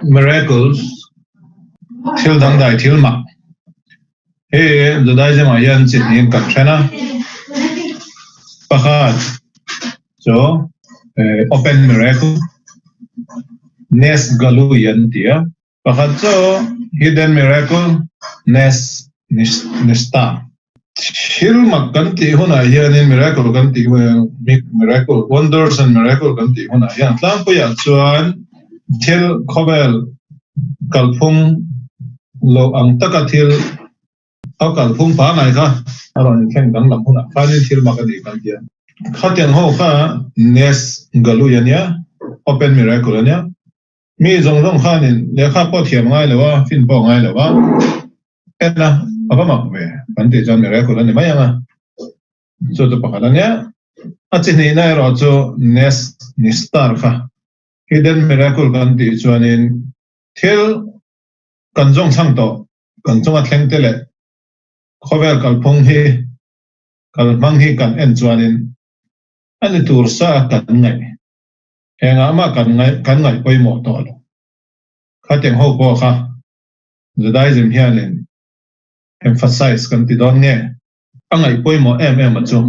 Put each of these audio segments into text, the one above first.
Miracles, Thil dangdai thil mak. Hi Judaism ah hian chi hnih in kan then a. Pakhat chu Open Miracle, Nes Galui an ti a. Pakhat chu Hidden Miracle, Nes Nista. Thil mak kan tih hunah hianin miracle kan tih miracle, wonders and miracle kan tih hunah hian tlangpuiah chuan thil khawvel kalphung lo ang taka thil a kalphung pangngai kha a rawn inthleng danglam hunah khanin thil mak a ni kan ti a. Khatiang ho kha Nes Galui a nia, open miracle a nia. Mi zawng zawng khanin lehkha pawh thiam ngai lo a, fin pawh ngai lo a, en a, a va mak ve kan tih chuan miracle a ni mai ang a, chu chu pakhat a nia. A chi hnihna erawh chu Nes Nistar kha hidden miracle kan tih chuanin thil kan zawng chhang tawh kan chunga thleng te leh khawvel kalphung hi kalhmang hi kan en chuanin a ni tur sa kan ngaih. Engah mah kan ngaih kan ngaih pawimawh tawh lo. Khatiang ho pawh kha Judaism hianin emphasize kan ti dawn nge? A ngaih pawimawh em em a chu.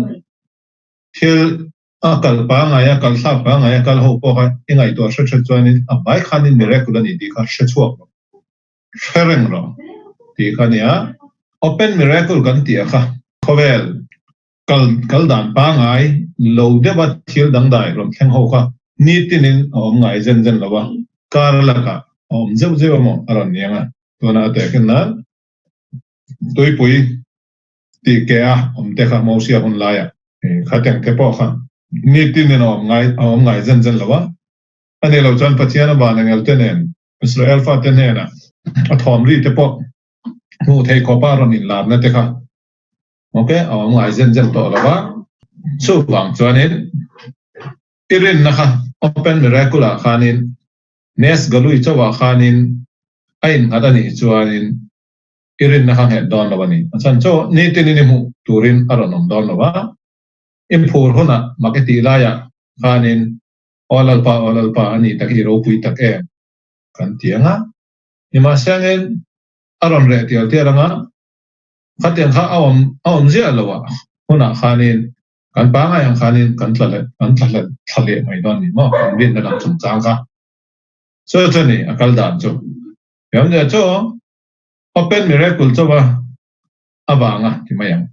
Thil a kal pangai a, kal thlak pangai a kal ho pawh kha i ngaihtuah hre hre chuanin a hmai khanin miracle a ni tih kha hre chhuak rawh, hre reng rawh tih kha a nia. Open miracle kan tih a kha khawvel Kal kal dan pangai lo deuha thil dangdai rawn thleng ho kha nitinin a awm ngai zen zen lo a, kar lakah a awm zeuh zeuh emaw a rawn niang a, tunah a tehkhin nan tuipui tih ke a awm te kha Mosia hun laiah khatiang te pawh kha nitinin a awm ngai a awm ngai zen zen lo a, a nih loh chuan Pathian a van engel te nen Israel fate hnenah a thawm ri te pawh hmuh theih khawpa rawn inlarna te kha Ok, a awm ngai zen zen tawh lo a. Chuvang chuanin i rinna kha Open Miracle ah khanin Nes Galui chauhah khanin a innghat a nih chuanin i rinna kha nghet dawn lo a ni. A chhan chu nitinin i hmuh turin a rawn awm dawn lo a. I phur hunah mak i tih laiah khanin Aw Lalpa, aw Lalpa a nih tak hi i ropui tak em? kan ti ang a. Nimahsengin a rawn reh tial tial ang a. Khatiang kha a awm a awm ziah lo a, hunah khanin kan pangai ang khanin kan tla leh kan tla hlel thla leh mai dawn ni maw kan rinna lam chungchang kha. Chu chu ni a kal dan chu. Thiamzia chu open miracle chauha avanga ti mai ang.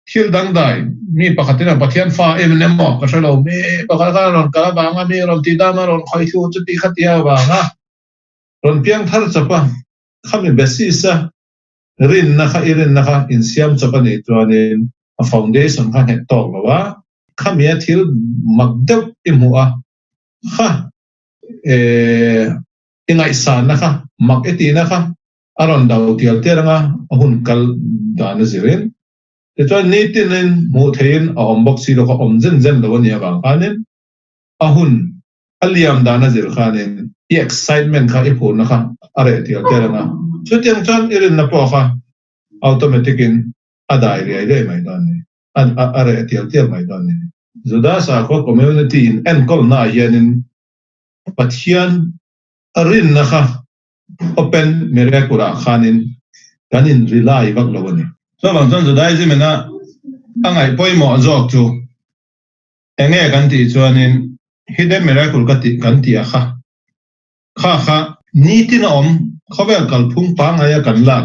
Thil dangdai mi pakhatin a Pathian fa em emaw ka hre lo mi pakhat khan a rawn kal avanga mi rawn tih dan a rawn khawih thlu chuti khatia avanga rawn piang thar chawp a, khami basis a Rinna kha i rinna kha insiam chawp a nih chuanin a foundation kha nghet tawk lo a, khamia thil mak deuh i hmuh a, kha i ngaihsanna kha mak i tihna kha a rawn do tial tial anga a hun kal dan a zirin. Tichuan nitinin hmuh theihin a awm bawk si lo kha awm zen zen lo a nih avang khanin a hun a liam dan a zir khanin i excitement kha i phurna kha a reh tial tial ang a, chutiang chuan i rinna pawh kha automatic in a dai riai riai mai dawn a ni, a reh tial tial mai dawn a ni. Juda sakhua community in enkawlna ah hianin Pathian a rinna kha open miracle ah khanin kan in rely vak lo a ni. Chuvang chuan Judaism in a a ngaih pawimawh zawk chu Enge kan tih chuanin hidden miracle ka tih kan tih a kha kha kha nitin a awm khawvel kalphung pangngaia kan lak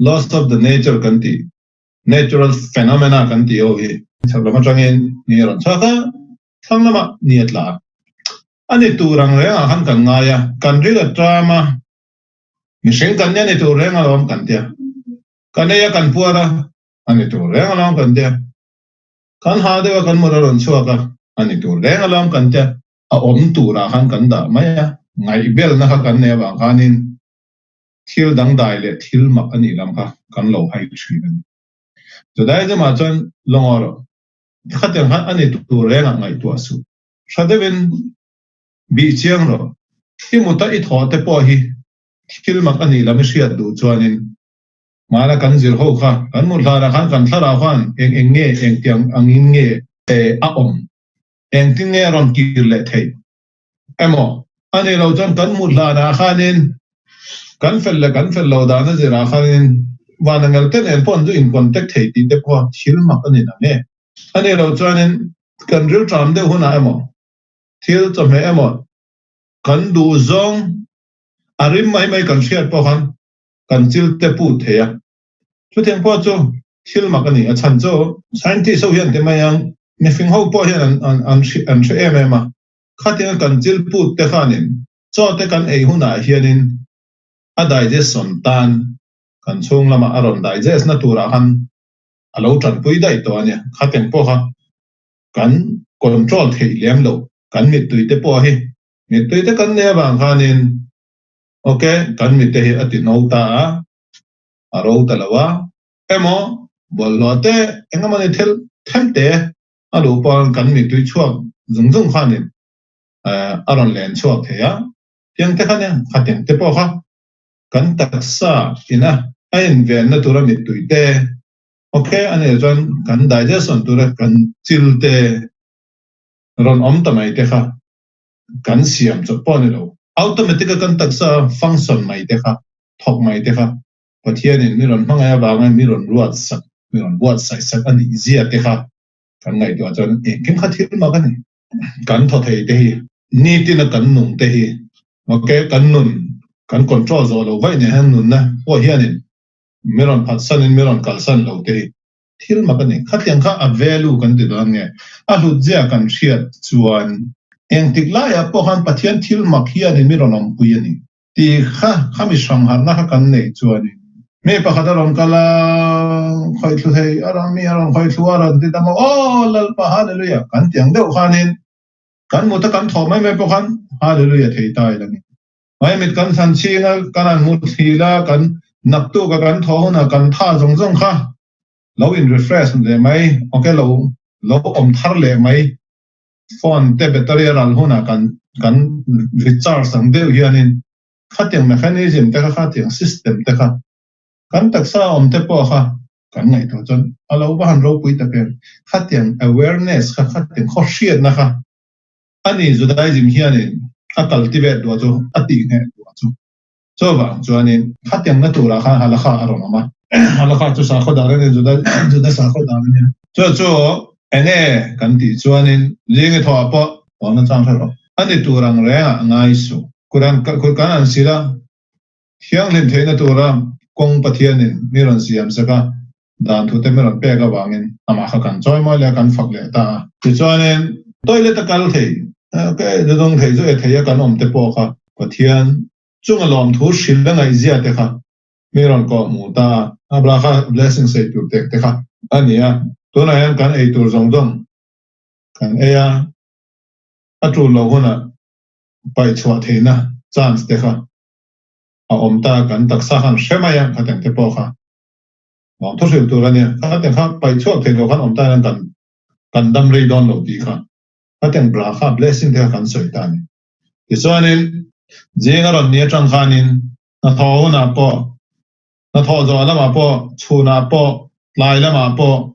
laws of the nature kan tih natural phenomena kan tih ho hi chhak lam atangin ni a rawn chhuak a thlang lamah ni a tla a a ni tur ang rengah khan kan ngai a kan ril a tram a mihring kan nia ni tur reng alawm kan tia kan ei a kan puar a a ni tur reng alawm kan tia. Kan ha deuh a kan mut a rawn chhuak a, a ni tur reng alawm kan tia a awm turah khan kan dah mai a, ngaihbelna kha kan nei avang khanin thil dangdai leh thil mak a nih lam kha kan lo hai thin a ni. Judaism-ah chuan lawng rawh, khatiang khan a ni tur rengah ngaihtuah suh, tha deuhin bih chiang rawh, i muta i thawh te pawh hi thil mak a nih lam i hriat duh chuanin Hmana kan zir ho kha kan hmuh hlanah khan kan thlarau khan eng eng nge engtiang angin nge a awm, engtin nge a rawn kir leh theih emaw A nih loh chuan kan hmuh hlanah khanin kan fel leh kan fel loh dana zirah khanin vanangel te nen pawh an zu in contact thei tih te pawh thil mak a ni na nge. A nih loh chuanin kan rilṭam deuh hunah emaw thil chawhmeh emaw kan duh zawng a rim mai mai kan hriat pawh khan kan chil te put thei a. Chutiang pawh chu thil mak a ni. A chhan chu scientist ho hian ti mai ang mifing ho pawh hian an hre em em a. Khatianga kan chil put te khanin chaw te kan ei hunah hianin a digestion tan kan chhung lamah a rawn digest na turah khan a lo tanpui daih tawh a nia. Khatiang pawh kha kan control theih lem lo. Kan mittui te pawh hi mittui te kan nei avang khanin ok kan mitte hi a ti no ta a, a ro ta lo a. Emaw bawlhhlawh te engemawni thil them te a luh pawhin kan mittui chhuak zung zung khanin a rawn len chhuak thei a. Tiang te kha nia, khatiang te pawh kha kan taksa ina a invenna tura mittui te, ok a nih chuan kan digestion tura kan chil te rawn awm ta mai te kha kan siam chawp pawh a ni lo. Automatic a kan taksa function mai te kha, thawk mai te kha Pathianin mi rawn hmangaih avangin mi rawn ruat sak, mi rawn buatsaih sak a nih zia te kha kan ngaihtuah chuan engkim kha thil mak a ni. Kan thaw thei te hi, nitina kan nung te hi, ok, kan nun kan control zawh loh vaih nen hian nunna pawh hianin mi rawn phatsanin mi rawn kalsan lo te hi thil mak a ni. Khatiang kha a value kan ti dawn nge? A hlut zia kan hriat chuan engtik laiah pawh khan Pathian thil mak hianin mi rawn awmpui a ni. Ti kha khami hrangharhna kha kan neih chuanin mi pakhat a rawn kal a, khawih thlu thei a rawn mi a rawn khawih thlu a rawn ti dam a, Aw Lalpa Hallelujah kan ti ang deuh khanin kan mut a kan thawh mai mai pawh khan Hallelujah thei ta ila ni. Maimit kan thlan ching a, kan han mu thli la, kan naktuk a kan thawh hunah kan tha zawng zawng kha lo in refresh leh mai, ok lo lo awm thar leh mai phone te battery a ral hunah kan kan recharge ang deuh hianin khatiang mechanism te kha khatiang system te kha kan taksa awm te pawh kha kan ngaihtuah chuan a lo va han ropui tak em. Khatiang awareness kha khatiang khaw hriatna kha ani Judaism hianin a cultivate duah chu a tih ngheh duah chu. Chuvang chuanin khatiang na turah khan halakha a rawn awm a. Halakha chu sakhaw dan a ni, Juda Juda sakhaw dan a nia. Chu chu enge kan tih chuanin ling i thawh pawh awmna chang hre rawh. A ni tur ang rengah ngai suh. Quran kan an sil a, thianghlim theihna tura kawng Pathianin mi rawn siam sak a, dan thute mi rawn pek avangin amah kha kan chawi mawi leh a, kan fak leh ta a. Tichuanin toilet a kal thei, dawng thei chu e thei a kan awm te pawh kha Pathian Chung a lawmthu hrilh a ngaihzia te kha mi rawn kawh hmuh ta a, a bula kha blessing sawi tur tek te kha a ni a. Tunah hian kan ei tur zawng zawng kan ei a, a tul loh hunah paih chhuah theihna chance te kha a awm ta a, kan taksa khan hre mai a, khatiang te pawh kha lawmthu hrilh tur a nia. Khatiang kha paih chhuak theih loh khan awm ta hian kan kan dam rei dawn lo tih kha khatiang bula kha blessing te kha kan sawi ta a ni. Tichuanin, zing a rawn ni atang khanin hnathawh hunah pawh, hnathawh zawh lamah pawh, chhunah pawh, tlai lamah pawh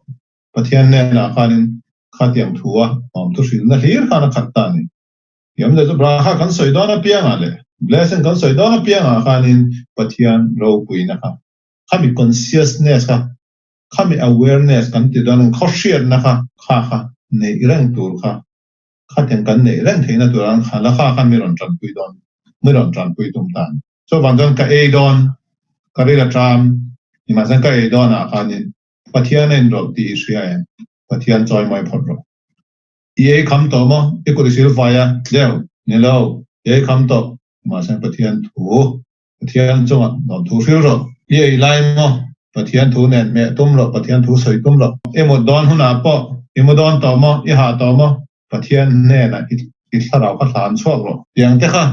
Pathian hnenah khanin khatiang thu a awm thu hrilhna hlir khan a khat ta a ni. Thiam leh chu Braha kan sawi dawn apiangah leh Blessing kan sawi dawn apiangah khanin Pathian ropuina kha, khami consciousness kha, khami awareness kan ti dawn ang khawhriatna kha, kha kha neih reng tur kha Khatiang kan neih reng theihna tur an kha la kha khan mi rawn tanpui dawn, mi rawn tanpui tum ta a ni. Chuvang chuan ka ei dawn, ka ril a ṭam, nimahsela ka ei dawnah khanin Pathian a inrawlh tih i hria em? Pathian chawi mawi phawt rawh. I ei kham tawh maw? I kut i sil fai a? Tleu, ni lo, i ei kham tawh, nimahsela Pathian thu, Pathian chungah nuam thu hril rawh. I ei lai maw? Pathian thu nen hmeh tum rawh, Pathian thu sawi tum rawh. I mut dawn hunah pawh i mu dawn tawh maw? I hah tawh maw? Pathian hnenah i thlarau kha hlan chhuak rawh. Tiang te kha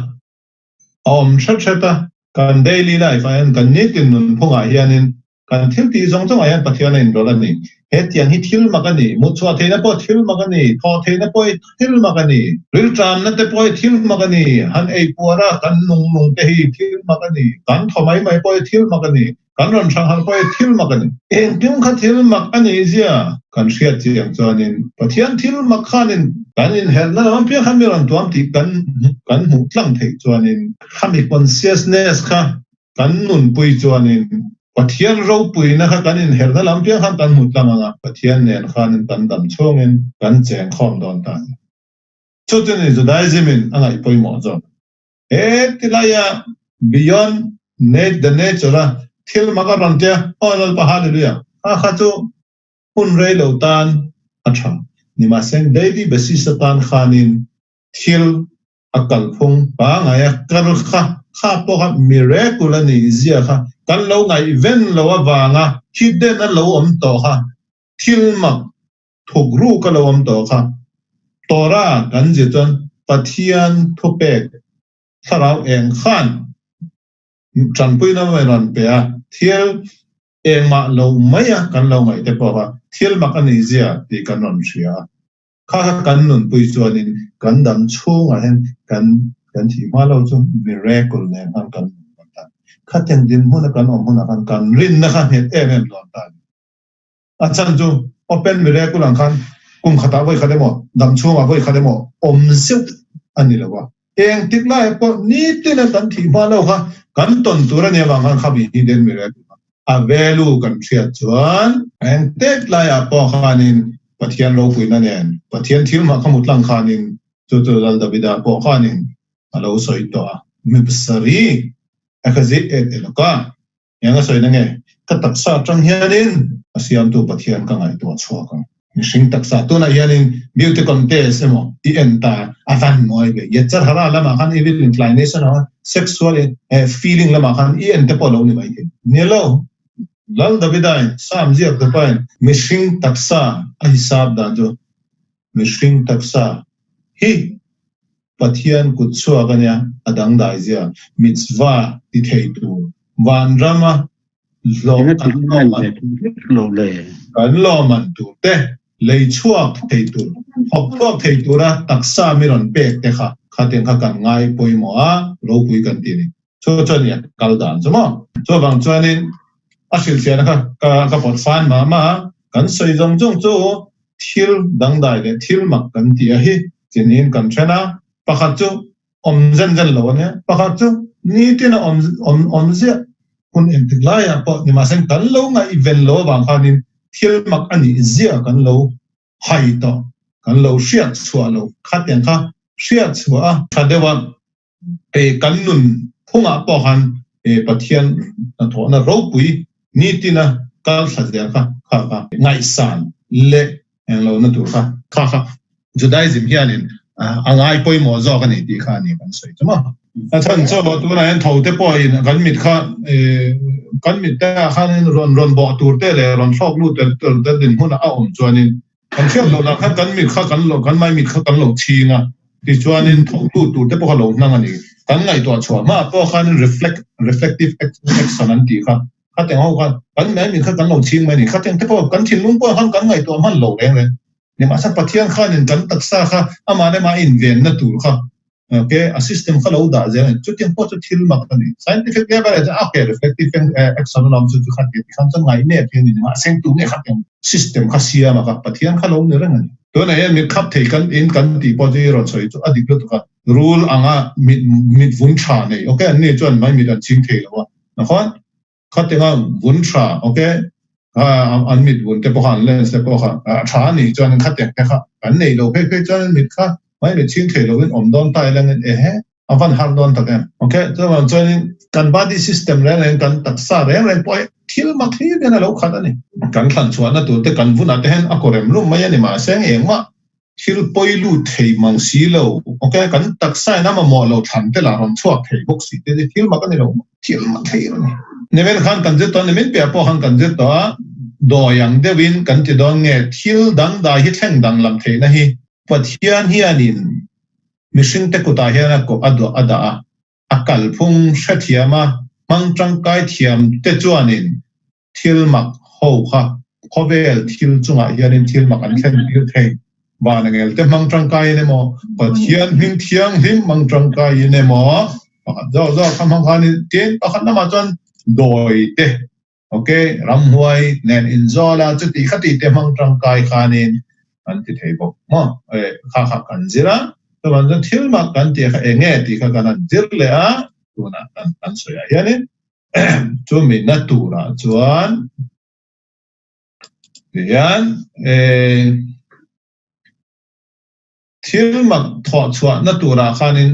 a awm hret hret a, kan daily life ah hian, kan nitin nunphungah hianin Kan thil tih zawng zawngah hian Pathian a inrawlh a ni. He tiang hi thil mak a ni. Mutchhuah theihna pawh thil mak a ni. Thawh theihna pawh hi thil mak a ni. Rilṭamna te pawh hi thil mak a ni. Han ei puar a kan nung nung te hi thil mak a ni. Kan thaw mai mai pawh hi thil mak a ni. Kan rawn hrangharh pawh hi thil mak a ni. Engkim kha thil mak a nih zia kan hriat chiang chuanin Pathian thil mak khanin. Kan inherhna lam apiang kha mi rawn tuam tih kan kan hmuh tlang theih chuanin khami consciousness kha kan nunpui chuanin Pathian ropuina kha kan inherhna lam apiang khan kan hmu tlang ang a, Pathian nen khanin kan dam chhungin kan cheng khawm dawn ta a ni. Chu chu ni Judaism in a ngaih pawimawh zawk. He tilaia beyond the nature a thil mak a rawn tia, Aw Lalpa Hallelujah! Kha kha chu Hun rei lo tan a tha. Nimahseng daily basis atan khanin thil a kalphung pangai a kal kha kha pawh kha miracle a nih zia kha kan lo ngaihven lo avanga hidden a lo awm tawh kha thil mak thuk ruk a lo awm tawh kha Torah kan zir chuan Pathian thupek thlarau eng khan tanpuina mai rawn pe a thil Engmah lo mai a kan lo ngaih te pawh kha thil mak a nih zia tih kan rawn hria a. Kha kha kan nunpui chuanin kan dam chhungah hian kan kan thih hma lo chu miracle nen khan kan nun dawn ta. Khatiang dinhmuna kan awm hunah khan kan rinna kha nghet em em dawn ta a ni. A chhan chu open miracle ang khan kum khatah vawi khat emaw dam chhungah vawi khat emaw awm zeuh a ni lo a. Engtik laiah pawh nitin a kan thih hma lo kha kan tawn tur a nia vang khan khami hi den miracle kha a value kan hriat chuan engtik laiah pawh khanin Pathian ropuina nen Pathian thil hmah kha hmu tlang khanin chu chu Lal Davida pawh khanin a lo sawi tawh a mipsari a kha zit et elawk a. Eng a sawi na nge? Ka taksa atang hianin a siamtu Pathian ka ngaihtuah chhuak ang. Mihring taksa tunah hianin beauty contest emaw i en ta a van mawi ve. Yetzer hara lamah khan evil inclination a sexual feeling lamah khan i en te pawh lo ni mai thei. Ni lo, Lal Davidain Psalm ziak tupain mihring taksa a hisap dan chu mihring taksa hi Pathian kut chhuak a nia, a dangdai zia, mitzvah ti thei tur, vanrama hlawh kan lawm kan lawm an tur te, lei chhuak thei tur, thawk chhuak thei tura taksa mi rawn pek te kha, khatiang kha kan ngai pawimawh a, ropui kan ti a ni. Chu chu a nia kal dan chu maw. Chuvang chuanin a hrilhfiahna kha ka ka pawt fan mah mah a, kan sawi zawng zawng chu thil dangdai leh thil mak kan tih a hi chinin kan then a, pakhat chu awm zen zen lo a nia, pakhat chu nitin a awm awm awm ziah hun engtik laiah pawh nimahse kan lo ngaihven lo avang khanin thil mak a nih zia kan lo hai tawh, kan lo hriat chhuah lo khatiang kha hriat chhuah a tha deuh a. Hei kan nun phungah pawh khan Pathian hnathawhna ropui nitina kal thla zel kha kha kha ngaihsan leh englo na tur kha kha kha Judaism hianin a ngai pawimawh zawk a ni tih kha a ni kan sawi chu maw. A chhan chu tunah hian tho te pawhin kan mit kha kan mit te ah khanin rawn rawn bawh tur te leh rawn thlawk lut tur te dinhmunah a awm chuanin Kan hriat loh lah khan kan mit kha kan lo kan mai mit kha kan lo chhing a, tichuanin thawktu tur te pawh kha lo hnang a ni. Kan ngaihtuah chhuah hmaah pawh khanin reflect reflective action an tih kha khatiang ho khan kan mai mit kha kan lo chhing mai a ni. Khatiang te pawh kan thinlung pawh khan kan ngaihtuah hman lo reng reng. Nimahse Pathian khanin kan taksa kha amah leh amah invenna tur kha Ok, a system kha lo dah zel a ni. Chutiang pawh chu thil mak a ni. Scientific level ah chuan ok, reflective action a awm chu chu kha ti khan chuan ngaih nep hi a ni. Mahse tu nge khatiang system kha siam a kha Pathian kha lo ni reng a ni. Tunah hian mit khap thei kan in kan tih pawh chu i rawn sawi chu a dik lutuk a. Rul anga mit mit vun tha nei ok, an ni chuan mai mit an ching thei lo a. Nakhawn Khatinga vun tha ok an mit vun te pawh kha an lens te pawh kha a tha a nih chuan khatiang te kha kan nei lo phei phei chuan mit kha mai mit chhing thei lovin awm dawn ta ila ngin ehe a van har dawn tak em ok chuvang chuanin kan body system reng reng kan taksa reng reng pawh hi thil mak hlir hian a lo khat a ni kan thlan chhuahna tur te kan vunah te hian a kaw rem rum mai a ni mahse engmah Thil pawi lut thei mang si lo. Ok, kan taksa in a mamawh lo thlan te lah rawn chhuak thei bawk si te thil mak a ni lo maw? Thil mak thei a ni. Nimin khan kan zir tawh a, nimin piah pawh khan kan zir tawh a, dawi ang deuhin kan ti dawn nge thil dangdai hi thleng danglam theihna hi Pathian hianin mihringte kutah hian a kawh a duah a dah a, a kalphung hrethiam a, hmang tangkai thiam te chuanin Thil mak ho kha khawvel thil chungah hianin thil mak an thlen tir thei. Vanangel te hmang tangkaiin emaw, Pathian hming thianghlim hmang tangkaiin emaw, pakhat zawk zawk kha hmang khanin tin pakhat lamah chuan dawi te, ok, ramhuai nen inzawl a, chuti khati te hmang tangkai khanin. an ti thei bawk maw? Kha kha kan zir a, chuvang chuan thil mak kan tih kha eng nge tih kha kan han zir leh a, tunah kan kan sawi ah hianin chumi na turah chuan tihian thil mak thawh chhuah na turah khanin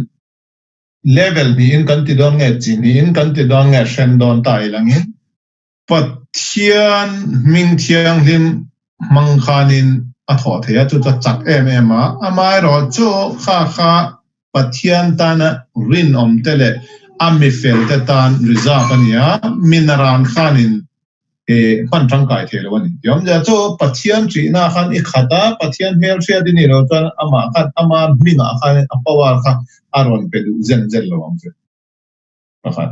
level hnihin kan ti dawn nge chi hnihin kan ti dawn nge hren dawn ta ilangin Pathian hming thianghlim hmang khanin a thawh thei a, chu chu a chak em em a. Amaherawhchu kha kha Pathian tana rinawmte leh a mifelte tan reserve a ni a, minaran khanin hman tangkai thei lo a ni. Ti awmzia chu Pathian ṭihna khan i khat a, Pathian hmelhriat i nih loh chuan amah khan ama hmingah khanin a power kha a rawn pe duh zen zen lo ang che. Pakhat.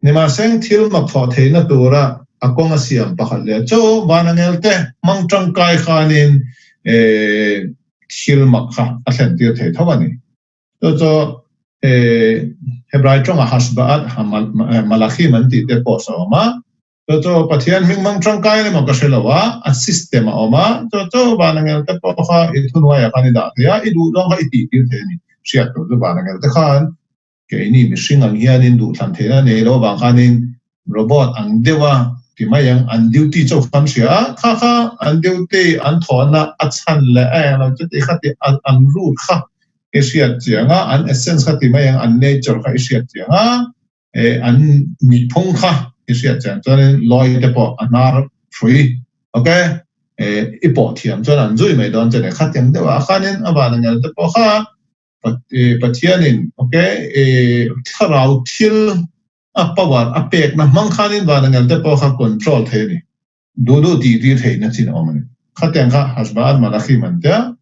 Nimahseng thil mak thawh theihna tura a kawng a siam pakhat leh chu Vanangelte hmang tangkai khanin thil mak kha a thlen tir thei tho a ni. Chu chu Hebrai tawnga Hashba'at ha-Malachim an tih te pawh a awm a. Chu chu Pathian hming hmang tangkai emaw ka hre lo a, a system a awm a. Chu chu Vanangelte pawh kha i thuhnuaiah khan i dah thei a, i duh zawng kha i tih tir thei a ni. Hriat tur chu Vanangelte khan Keini mihring ang hianin duhthlan theihna nei lo avang khanin robot ang deuha ti mai ang, an duty chauh kha an hria a, kha kha an duty an thawhna a chhan leh a englo chu tih kha tih an root kha i hriat chiang a, an essence kha ti mai ang, an nature kha i hriat chiang a, an nihphung kha i hriat chiang chuanin lawi te pawh a hnar hrui, ok, i pawh thiam chuan an zui mai dawn che ni, khatiang deuhah khanin a van angel te pawh kha Pathianin ok thlarau thil a power a pekna hmang khanin vanangel te pawh kha control thei a ni. Duh duh tih tir theihna chin a awm a ni. Khatiang kha Hashba'at Malachim an tia,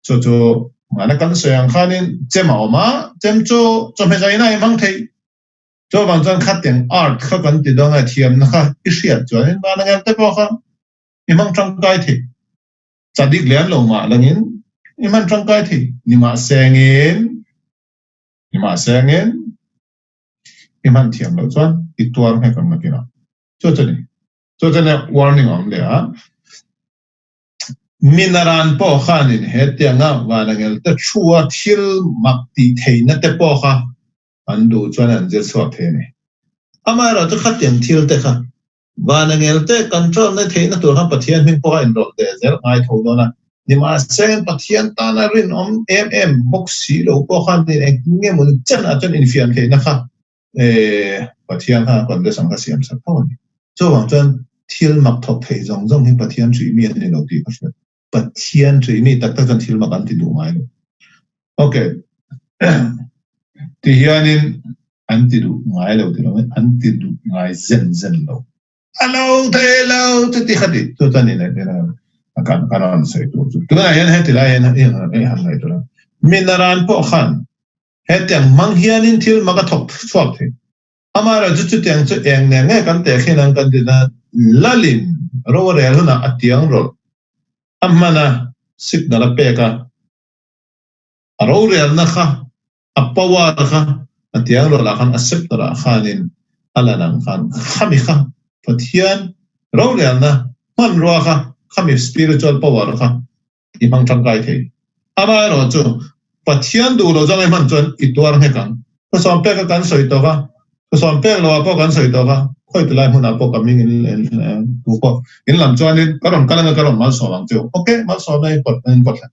chu chu mahna kan sawi ang khanin chem a awm a, chem chu chawhmeh zaina a inhmang thei. Chuvang chuan khatiang art kha kan ti dawn a, thiamna kha i hriat chuanin vanangel te pawh kha i hmang tangkai thei. Chadik lem lo mah langin i hman tangkai thei. Nimahsengin, nimahsengin i hman thiam loh chuan i tuar nghek ang nakinah. Chu chu ni. Chu chu nia warning a awm leh a. Minaran pawh khanin hetianga vanangel te thua thil mak tih theihna te pawh kha an duh chuan an zir chhuak thei a ni. Amaherawhchu khatiang thil te kha Vanangel te control na theihna tur khan Pathian hming pawh a inrawlh ve zel ngai tho dawn a. Nimahse, Pathian tana rinawm em em bawk si lo pawh khan engtin nge maw chen ah chuan infiam theihna kha Pathian khan a condition kha siam sak tho a ni. Chuvang chuan thil mak thawk thei zawng zawng hi Pathian hrih mi a ni lo tih ka hriat. Pathian hrih mi tak tak chuan thil mak an ti duh ngai lo. Ok. Ti hianin an ti duh ngai lo ti lo in an ti duh ngai zen zen lo. A lo thei lo chu ti kha ti. Chu chuan in kan kan rawn sawi tur chu. Tunah hian heti lai hian i han ngaihtuah a. Minaran pawh khan hetiang hmang hianin thil mak a thawk chhuak thei. Amaherawhchu chutiang chu eng nen nge kan teh khin ang kan ti na lalin ro a rel hunah a tiang rawlh a hman a signal a pek a, a rorelna kha a power kha a tiang rawlh ah khan a scepter ah khanin a lan ang khan khami kha Pathian rorelna hmanrua kha khami spiritual power kha i hmang tangkai thei. Amaherawhchu Pathian duh lo zawng i hman chuan i tuar nghek ang. Thusawm pek a kan sawi tawk a, thusawm pek lo ah pawh kan sawi tawk a, khawi tilai hmun ah pawh ka hming in tu pawh in lam chuanin ka rawn kal anga ka rawn malsawm ang che u. Ok, malsawmna in pawt in pawt thla.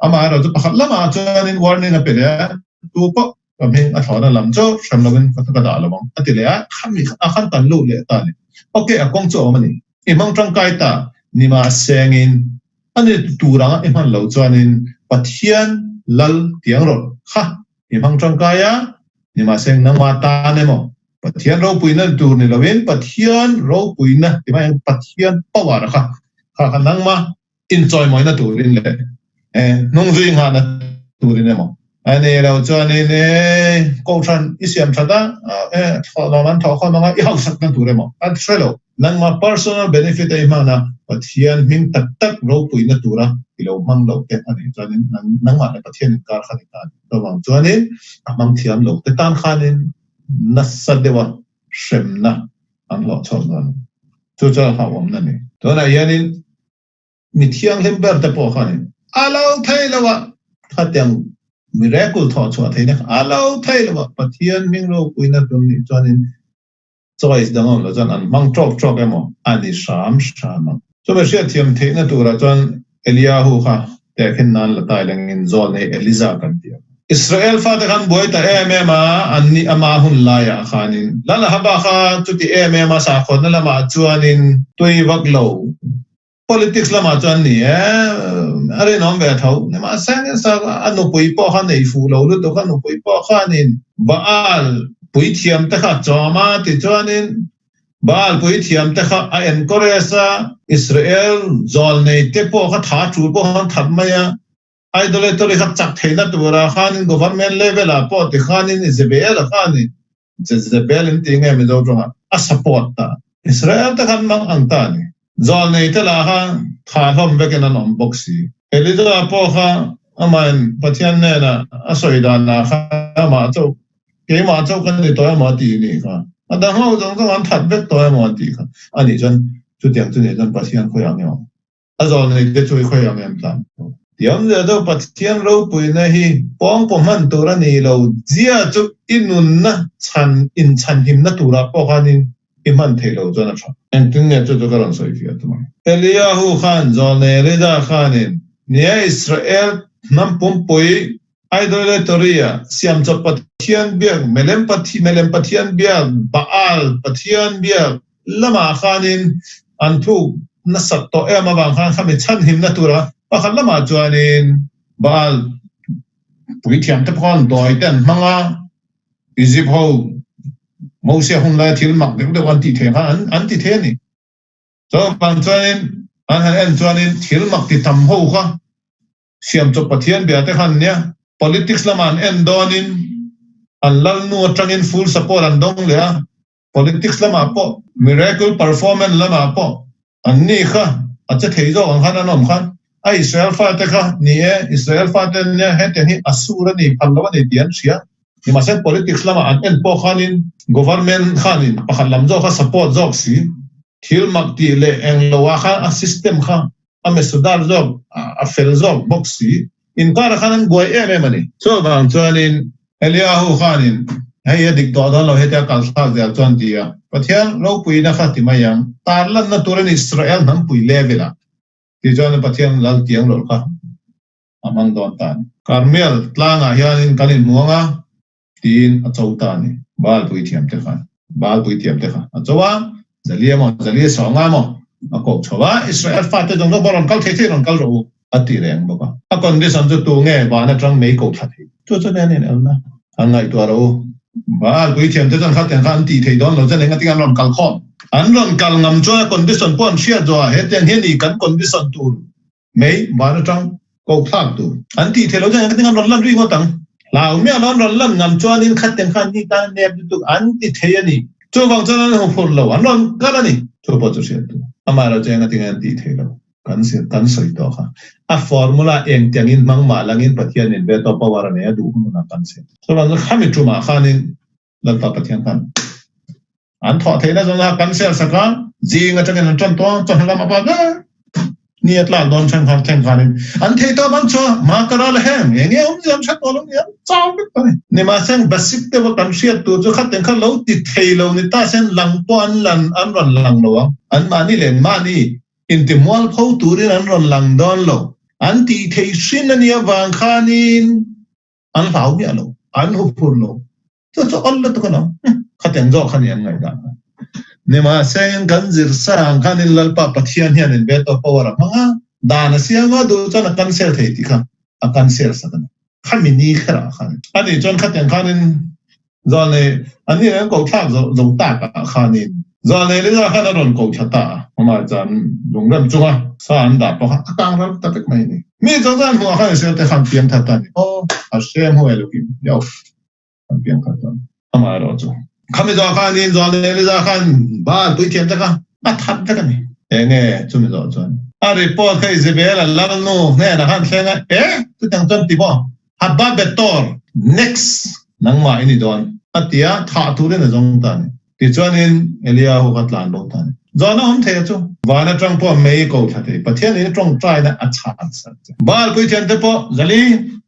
Amaherawhchu pakhat lamah chuanin warning a pe leh a, tu pawh ka hming a thlawhna lam chu hrem lovin ka ka dah lo ang a ti leh a, khami a khan kan lut leh ta a ni. Ok, a kawng chu a awm a ni. I hmang tangkai ta nimahsengin a ni tur anga i hman loh chuanin Pathian lal tiang rawh kha i hmang tangkai a, nimahseng nangmah tan emaw Pathian ropuina tur ni loin Pathian ropuina ti mai ang Pathian power kha kha kha nangmah inchawimawina turin leh hnungzui nghahna turin emaw a ni lo chuanin e kohhran i siam that a e thawhlawm an thawh khawm anga i hausakna tur emaw a hre lo nangmah personal benefit a i hman a Pathian hming tak tak ropuina tura i lo hmang lo te a nih chuanin nangmah leh Pathian inkar kha ni ta a ni chuvang chuanin a hmang thiam lo te tan khanin nasa deuha hremna an hlawh chhuak dawn chu chuan hlauhawmna a ni. Tunah hianin. Mi thianghlim ber te pawh khanin a lo thei lo a, khatiang miracle thawh chhuah theihna kha a lo thei lo a, Pathian hming ropuina tum nih chuanin choice dang awm lo chuan an hmang tawk tawk emaw a ni hram hram ang. Chumi hriatthiam theihna turah chuan Eliahu kha tehkhin nan la tai lengin zawl nei Eliza kan ti ang. Israel fate khan buai ta em em a, an nih ama hun laiah khanin Lal Ahaba kha chuti em em a sakhawnna lamah chuanin tui vak lo Politics lamah chuan ni e, a rinawm ve tho. Nimahse nisa a nupui pawh kha nei fuh lo lutuk, a nupui pawh khanin Baal puithiam te kha chawm a, tichuanin Baal puithiam te kha a encourage a, Israel zawlnei te pawh kha tha tul pawh khan that mai a, idolatry kha chak theihna turah khanin government level ah pawh tikhanin Jezebel a khanin Jezebel in tih nge Mizo tawngah a support ta. Israel te khan mang ang ta a ni. Zawlnei te lah kha tha hlawm vekin an awm bawk si. Elija pawh kha amahin Pathian hnenah a sawi danah kha amah chauh keimah chauh ka ni tawh emaw a ti nih kha. A dang ho zawng zawng an that vek tawh emaw a tih kha. Anih chuan chutiang chu nih chuan Pathian khawiah nge awm? A zawlnei te chu i khawi ang em tlan? Tiam zia chu Pathian ropuina hi pawngpaw hman tur a ni lo zia chu i nunna chhan inchhanhimna turah pawh khanin i hman theih lo chuan a tha. Engtin nge chu chu ka rawn sawi fiah tum ang? Eliahu khan zawlnei Elija khanin nia Israel hnam pumpui idolatry-a siamchawp Pathian biak melem melem Pathian biak Baal Pathian biak lamah khanin an thuk nasat tawh em avang khan khami chhanhimna tura pakhat lamah chuanin Baal puithiam te pawh khan dawi te an hmang a, Egypt ho Mosia hun laia thil mak deuh deuh an tih thei khan an ti thei a ni. Chuvang chuanin an han en chuanin thil mak ti tam ho kha Siamchawp Pathian bia te khan nia politics lamah an en dawnin an lalnu atangin full support an dawng leh a, Politics lamah pawh, miracle performance lamah pawh an ni kha a che thei zawk ang khan an awm khan a Israel fate kha ni e, Israel fate an nia hetiang hi a sur a ni phal lo a ni tih an hria. Nimahse politics lamah an en pawh khanin government khanin pakhat lam zawk kha support zawk si, thil mak tih leh eng lo ah khan a system kha a mesudar zawk a fel zawk bawk si. Inkarah khan an buai em em a ni. Chuvang chuanin Eliahu khanin, Hei a dik tawh dawn lo hetia kal thlak zel chuan ti a, Pathian ropuina kha ti mai ang, tarlanna turin Israel hnampui level-ah ti chuan Pathian lal tiang lawlh kha a hmang dawn ta a ni. Karmel tlangah hianin kan inhmuang a, tiin a cho ta a ni. Baal puithiamte khan Baal puithiamte kha a cho a, Zalia maw, Zalia sawnga maw a koh chho a, Israel fate zawng zawng pawh rawn kal thei thei rawn kal rawh u a ti reng bawk a. A condition chu tu nge van atang mei koh thla thei? Chu chu nen in elna an ngaihtuah rawh u. Baal puithiamte chuan khatiang kha an tih thei dawn lo chuan engati an rawn kal khawm? An rawn kal ngam chuan a condition pawh an hriat zawh a, hetiang hian i kan condition tur Mei van atang ko thlak tur an tih theih loh chuan engtin an rawn lan ri ngawt ang. Hlau miah lo an rawn lan ngam chuanin khatten khan ni tan nep lutuk an ti thei a ni. Chuvang chuan an huphurh lo, an rawn kal a ni. Chu pawh chu hriat tur. Amaherawhchu engtin an tih theih lo kan kan sawi tawh kha. A formula engtiangin hmang mah langin Pathianin veto power a nei a duh hun hunah kan sawi. Chuvang chu khami tumah khanin Lalpa Pathian khan an thawh theihna zawng kha kan sel sak a, zing atangin an tan tawh a, chawhnu lam a pa ber ni a tlak dawn thleng khan thleng khanin an thei tawh bang chu ma ka ral heng eng nge awm ziam that tawh lo ni an chau vek tawh a ni. Nimahseng basic deuh a kan hriat tur chu khatin kha lo ti thei lo ni ta sen lang pawh an lan an rawn lang lo ang, an mahni leh mahni intimualpho turin an rawn lang dawn lo, an tih thei hrin a nih avang khanin An hlau miah lo, an huphur lo. Chu chu awl lutuk a lo. Khatiang zawk kha ni an ngaihdan kha. Nimahse kan zir sang khanin Lalpa Pathian hian in veto power a hmang a, dan a siam a, duh chuan a cancel thei tih kha a cancel sak a ni. Khami ni kherah khan. Ani chuan khatiang khanin Zawlnei an ni an ko thlak zo zo tak ah khanin Zawlnei Lisa khan a rawn ko thla ta a, amah chuan lungrem chunga sa an dah pawh kha a kang ral ta vek mai a ni. Mi zawng zawng an hmuh ah khan Israel te khan piang thar ta a ni. Aw, a hrem ho elukim yo an piang thar ta a ni. Amah erawh chu khami zawh khanin Zawlnei Lisa khan Baal puithiam te kha a that vek a ni. Enge chumi zawh chuan a report kha Isabel a lalnu hnenah khan thleng a, e chutiang chuan ti maw? Haba Betor, next, nangmah i ni dawn, a ti a, thah turin a zawng ta a ni. Tichuanin Eliahu kha tlan bo ta a ni. Zawhna awm thei a chu. Van atang pawh mei ko thla thei. Pathian in tawngtaina a chhan sak che. Baal puithiam te pawh Zali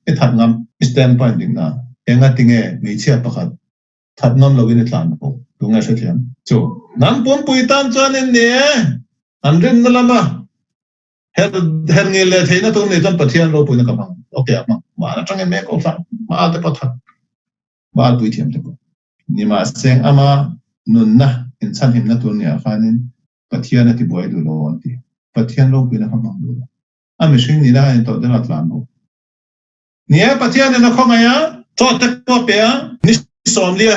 i that ngam. I stand point ding na. Enga tinge hmeichhia pakhat that ngam lo in i tlan bawk. Tunge hrethiam chu. Hnam pumpui tan chuan in ni e. An rinna lama her her ngil leh theihna tur nei chuan Pathian ropuina ka hmang. Ok a hmang. Van atangin mei ko thla. Baal te pawh that. Baal puithiam te pawh. Nimahseng ama nunna inchhanhimna tur nia khanin Pathian a tibuai duh lo an ti. Pathian ropuina kha hmang duh lo. A mihring nihna kha intawh deuh a tlan bawk. Ni e, Pathianin a khawngaih a, chaw te pawh a pe a, ni sawmlia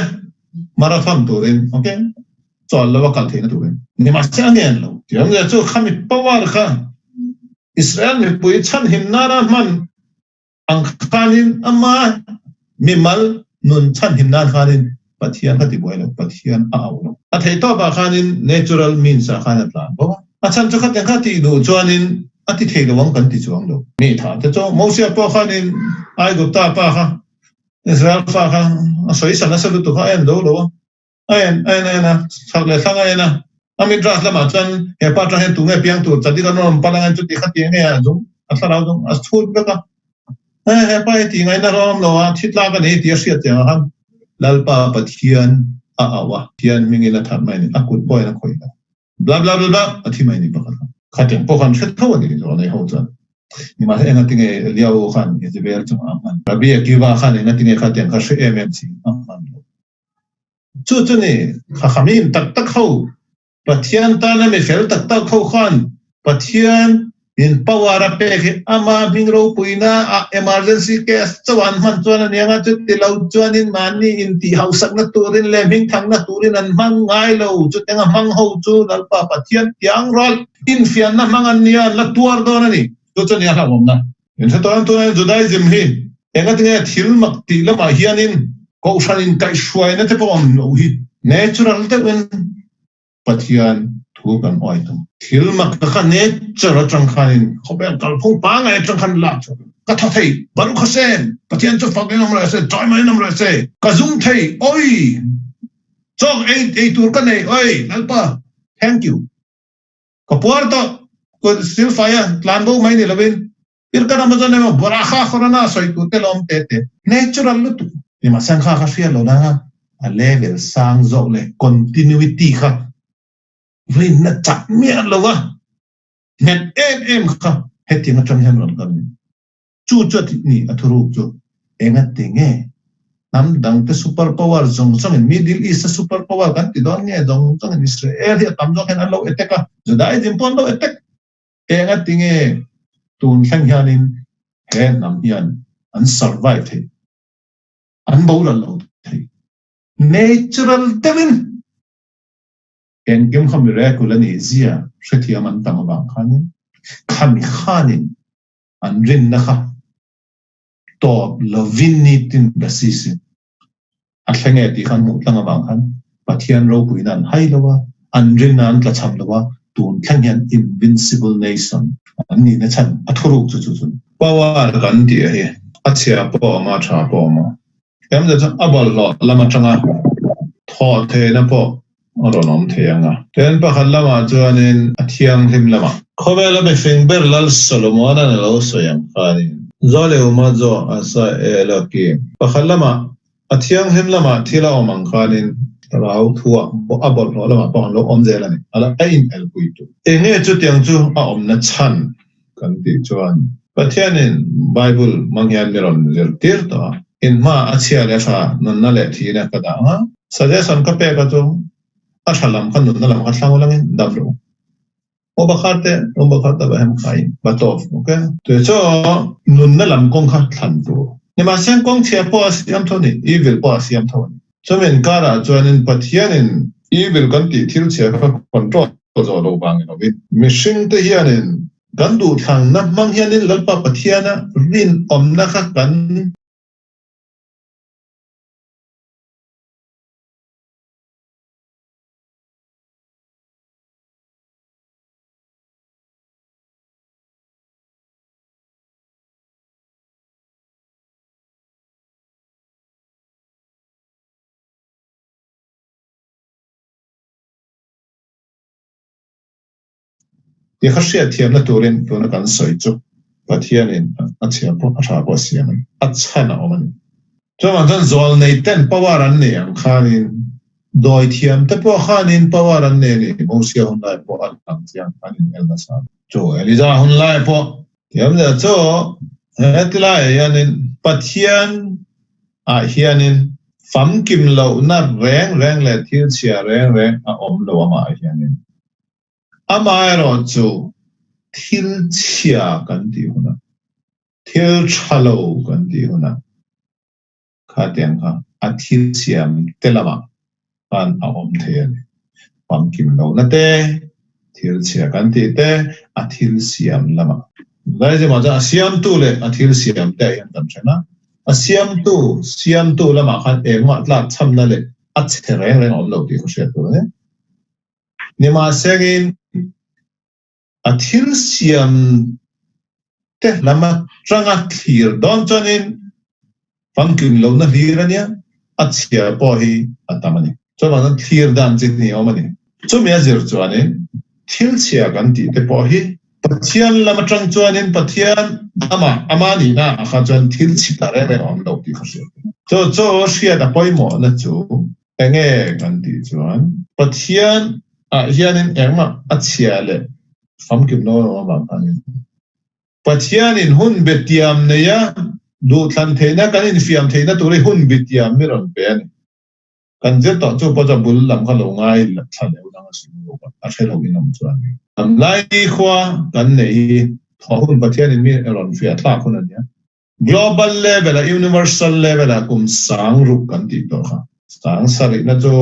marathon turin, ok, chawl lo a kal theihna turin. Nimahse a ngen lo. Tiang chu khami power kha Israel mipui chhanhim nana hman Ang khanin ama mimal nun chhanhim nan khanin Pathian kha ti buai lo, Pathian a auh lo. A theih tawp ah khanin natural means ah khan a tlan bawk a. A chhan chu khatiang kha tih duh chuanin a ti thei lo ang kan ti chuang lo. Mi tha te chu Mosia pawh khanin Aigupta pa kha Israel fa kha a sawi sa nasa lutuk a, a en do lo a. A en a en a en a, chhak leh thlang a en a. A midrash lamah chuan he pa atang hian tunge piang tur Chadik an rawn pal angin chuti kha ti nge a zung a thlarau zung a chhut vek a. He he pa hi tih ngaihna rawng awm lo a, thi tlak a ni tih a hriat chiang ah khan Lalpa Pathian a auh a, Pathian hmingin a that mai a ni, a kut pawhin a khawih lo. Bla bla bla bla a thi mai ni pakhat kha. Khatiang pawh khan hre tho a ni zawh nei ho chuan. Nimahse engatinge Eliahu khan Jezebel chungah a hman? Rabbi Akiva khan engatinge khatiang kha hre em em si a hman lo? Chu chu ni, Khakhamim tak tak ho, Pathian tana mi fel tak tak ho khan Pathian in power a pek hi ama hming ropuina ah emergency case chauh an hman chuan a niang a, chuti lo chuanin mahni intih hausakna turin leh hmingthangna turin an hmang ngai lo, chutianga hmang ho chu Lalpa Pathian tiang rawlh infiamna hmang an nia, an la tuar dawn a ni. Chu chu ni a hlauhawmna. Inhretawng tuna Judaism hi engatinge thil mak tih lamah hianin kohhran inkaihhruaina te pawh awm loh hi natural deuhin Pathian thu kan awih tum. Thil mak kha nature atang khanin khawvel kalphung pangngai atang khan lak chhuak ka tha thei, Baruch Hashem, Pathian chu fak in awm rawh se, chawi in awm rawh se, ka zum thei, oi! Chawk ei ei tur ka nei, oi! Lalpa, thank you. Ka puar tawh, kut silfai a tlan bo mai ni lovin Pirkan Amazon emaw Buraha Khorana sawi tur te lawm te te. Natural lutuk. Nimahseng kha ka hriat lo nanga a level sang zawk leh continuity kha rinna chak miah lo a nghet em em kha hetiang atang hian rawn kal ni. Chu chu a tih ni a thuruk chu enga ti nge hnam dang te super power zawng zawng in Middle East a super power kan ti dawn nge zawng zawng in Israel hi a tam zawk hian an lo attack a Judaism pawh an lo attack enga ti nge tun thleng hian in he hnam hian an survive thei an boral lo thei natural deuh in engkim kha miracle a nih zia hrethiam an tam avang khanin khami khanin an rinna kha tawp lovin nitin basis in a thleng e tih kha an hmuh tlang avang khan Pathian ropuina an hai lo a, an rinna an tlachham lo a, tun thleng hian invincible nation an nihna chhan a thuruk chu chu chu. Power kan tih a hi a chhia pawh a awm a, a tha pawh a awm a. Tlem chu a bawlhhlawh lam atanga thawh theihna pawh a rawn awm thei ang a. Tin, pakhat lamah chuanin a thianghlim lamah. Khawvela mifing ber Lal Solomona'n a lo sawi ang khanin. Zawlehuma zawh a sa e Elokim. Pakhat lamah a thianghlim lamah thil a awm ang khanin rau thuah a bawlhhlawh lamah pawh an lo awm zel a ni. A la a inelpui tu. Enge chutiang chu a awmna chhan kan tih chuan Pathianin Bible hmang hian mi rawn zirtir tawh a, in hma a chhia leh tha nunna leh thihna ka dah ang a, suggestion ka pek a chu a tha lam kha nunna lam kha thlang ulangin dam rawh u. Aw bakhar te, aw bakhar ta bahem khain batov, ok? Tui chu nunna lam kawng kha thlan tur. Nimahse kawng chhia pawh a siam tho ni, evil pawh a siam tho a ni. Chumi inkarah chuanin Pathianin evil kan tih thil chhia kha control zawh lo vang ni lovin, mihringte hianin kan duhthlanna hmang hianin Lalpa Pathiana rinawmna kha kan Tih kha hriatthiamna turin tuna kan sawi chu Pathianin a chhia pawh a tha pawh a siam a ni. A chhan a awm a ni. Chuvang chuan zawlnei ten power an nei ang khanin dawithiam te pawh khanin power an nei a ni. Mosia hun lai pawh a lang chiang an inel nasa. Chu Elija hun lai pawh thiam zia chu he tilaiah hianin Pathian ah hianin famkim lohna reng reng leh thil chhia reng reng a awm lo amah hianin. Amaherawhchu thil chhia kan tih hunah, thil tha lo kan tih hunah khatiang kha a thil siam te lamah khan a awm thei a ni. Famkim lohna te, thil chhia kan tih te a thil siam lamah. Zaiziamah chuan a siamtu leh a thil siam te ah hian kan then a, a siamtu siamtu lamah khan engmah tlak chhamna leh a chhe reng reng a awm lo tih ka hriat tur a ni. Nimahsengin a thil siam te lam atanga thlir dawn chuanin famkim lohna hlir a nia, a chhia pawh hi a tam a ni. Chuvangin thlir dan chi hnih a awm a ni. Chumi a zir chuanin thil chhia kan tih te pawh hi Pathian lam atang chuanin Pathian amah ama nihna ah kha chuan thil chhia reng reng a awm lo tih ka hriat. Chu chu hriat a pawimawhna chu Enge kan tih chuan Pathian ah hianin engmah a chhia leh famkim lo lo avang khanin Pathianin hun betiam neia duhthlan theihna kan infiam theihna tur hi hun betiam mi rawn pe a ni. Kan zir tawh chu pawh chu a bul lam kha lo ngai thla leh dang a si lo a hre lo in awm chuan. Lai khua kan neih hi thawh hun Pathianin mi rawn fiah thlak hun a nia. Global level ah, universal level ah kum sang ruk kan tih tawh kha. Sang sarihna chu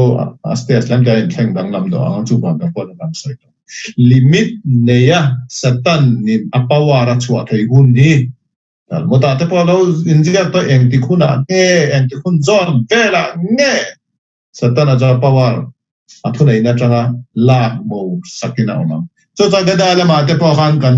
a stage lam te a inthleng danglam dawh ang a, chuvang ka pawh kan sawi tawh. Limit neia Satan in a power a chhuah thei hun hi Talmud ah te pawh lo inziak tawh engtik hunah nge, engtik hun zawn velah nge Satan a chu a power a thuneihna atanga lak bo sakin a awm ang. Chu chuan Gada lamah te pawh khan kan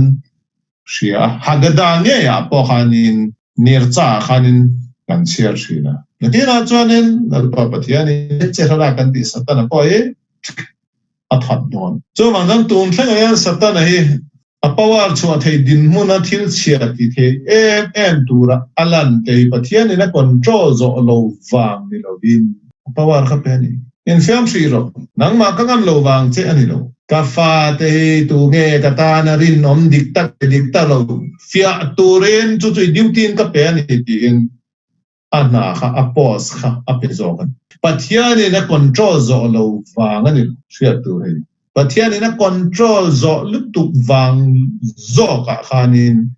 hria a, Haggadah ngeiah pawh khanin Nircha ah khanin kan chhiar thin a. Nakinah chuanin Lalpa Pathianin Chehrara kan tih Satana pawh hi a that dawn. Chuvang chuan tun thlengah hian Satana hi a power chhuah thei dinhmuna thil chhia ti thei em em tura a lan te hi Pathianin a control zawh lo vang ni lovin a power kha pe a ni. Infiam hrih rawh, nangmah ka ngam lo vang che a ni lo. Ka fate hi tu nge ka tana rinawm dik tak leh dik tak lo fiah turin chu chu i duty in ka pe a ni tiin a hna kha a post kha a pe zawk a ni. Pathianin a control zawh lo vang a ni lo hriat tur hei. Pathianin a control zawh lutuk vang zawkah khanin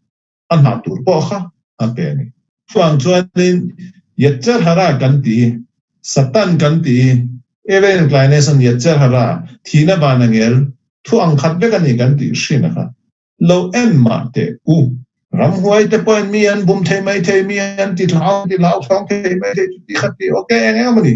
a hna tur pawh kha a pe a ni. Chuvang chuanin Yetzer Hara kan ti, Satan kan ti, Evil inclination Yetzer Hara, thihna van angel, thu ang khat vek a ni kan tih hrin a kha. Lo en mah teh u. Ramhuai te pawhin mi an bum thei mai thei, mi an ti hlau ti hlau thawng thei mai thei chuti kha ti ok eng eng emaw ni.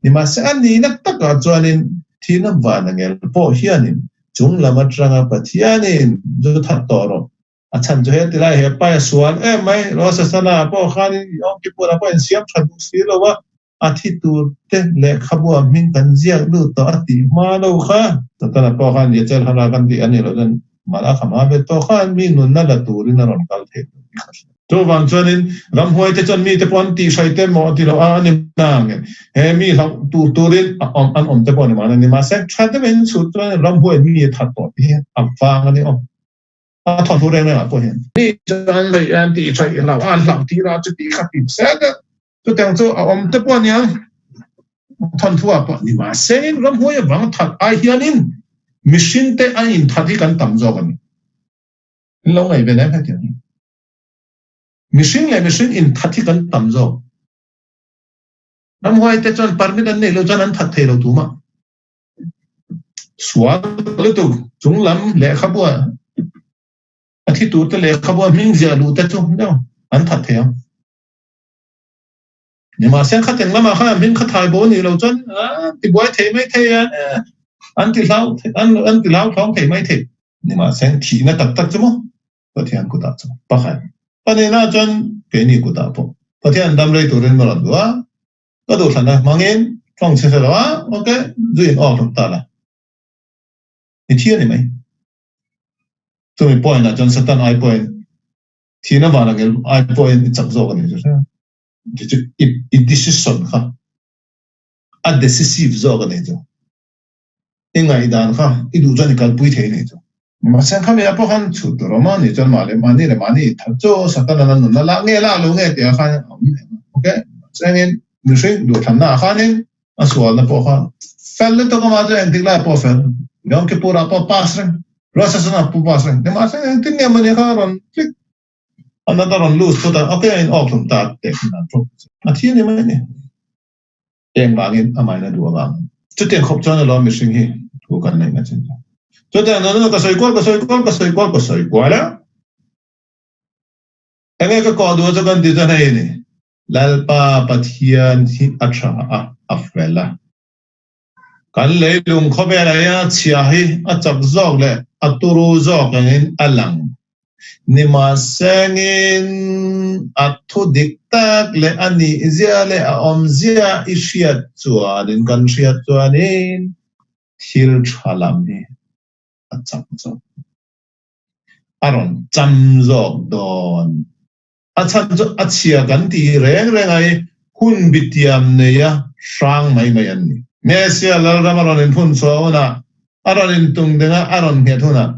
Nimahse a nihna takah chuanin thihna van angel pawh hianin chung lam atanga Pathianin zu that tawh rawh. A chhan chu he tilai he pai a sual em mai, Rosh Hashanah pawh khanin Yom Kippur-ah pawh insiam tha duh si lo a, A thi tur te lehkhabu ah hming kan ziak lut tawh a tih hma lo kha. Satana pawh khan Yetzer Hara kan tih a nih loh chuan Malak a hma ve tawh khan mi nunna la turin a rawn kal thei tur tih ka hria. Chuvang chuanin ramhuai te chuan mite pawh an tihhrai te maw a ti lo a, a ni nang e. He mi hlauh tur turin a awm an awm te pawh a ni mahna ni. Mahse tha deuhin chhut chuan ramhuai mi a that tawh tih hi a vang a ni aw. A thawhnu reng rengah pawh hian. Mi chuan lei an tihhrai hlauh a, an hlauh tir a, chuti kha ti se deuh. Chutiang chu a awm te pawh a nia, thawnthu ah pawh ni mahse ramhuai avanga that ai hianin mihring te an inthat hi kan tam zawk a ni. In lo ngaih ve em hetiang hi? Mihring leh mihring inthat hi kan tam zawk. Ramhuai te chuan permit an neih loh chuan an that thei lo tumah. Sual lutuk chunglam lehkhabua a thi tur te lehkhabua hming ziah luh te chu an that thei ang. Nimahse khateng lamah khan hming kha thai bo nih loh chuan an ti buai thei mai thei a, an ti hlau an an ti hlau thawng thei mai thei. Nimahse thihna tak tak chu maw Pathian kutah chu pakhat. Panena chuan keini kutah pawh Pathian dam rei turin ka rawn duh a, ka duhthlanna hmangin tawng chhe hre lo a, ok zu in awk hlawm ta la. I thi a ni mai. Chumi point ah chuan Satan ai pawhin thihna van angel ai pawhin i chak zawk a ni chu hria. Chu chu i decision kha a decisive zawk a ni chu. I ngaihdan kha i duh chuan i kalpui thei a ni chu. Mahse khami ah pawh khan chhut tur awm a ni chuan mahni mahni leh mahni i that chu Satan-an a nunna lak nge lak lo nge tih ah khan a awm leh ang. Ok, chengin mihring duhthlanna ah khanin a sualna pawh kha fel lutuk amah chu engtik lai pawh fel. Yom Kippur ah pawh pass reng, Rosh Hashanah pawh pass reng. Nimahse engtin nge mawni kha a rawn click another rawn lose phut a, ok a in off hlum ta teh khan an drop a thi a ni mai a ni. Engvangin amahin a duh avangin. Chutiang khawp chuan alawm mihring hi thu kan neih na chin chu. Chutiang chuan ka sawi kual ka sawi kual ka sawi kual ka sawi kual a. Enge ka kawh duh chu kan tih chuan hei ni. Lalpa Pathian hi a tha a, a fel a. Kan leilung khawvelah hian a chhia hi a chak zawk leh a turu zawk angin a lang. Nimahsengin a thu dik tak leh a nihzia leh a awmzia i hriat chuanin kan hriat chuanin thil tha lam hi a chak zawk a rawn cham zawk dawn. A chhan chu a chhia kan tih reng reng ai hun bitiam neia hrang mai mai an ni. Mesia Lalram a rawn inphun chhuah hunah, a rawn intung ding a, a rawn nghet hunah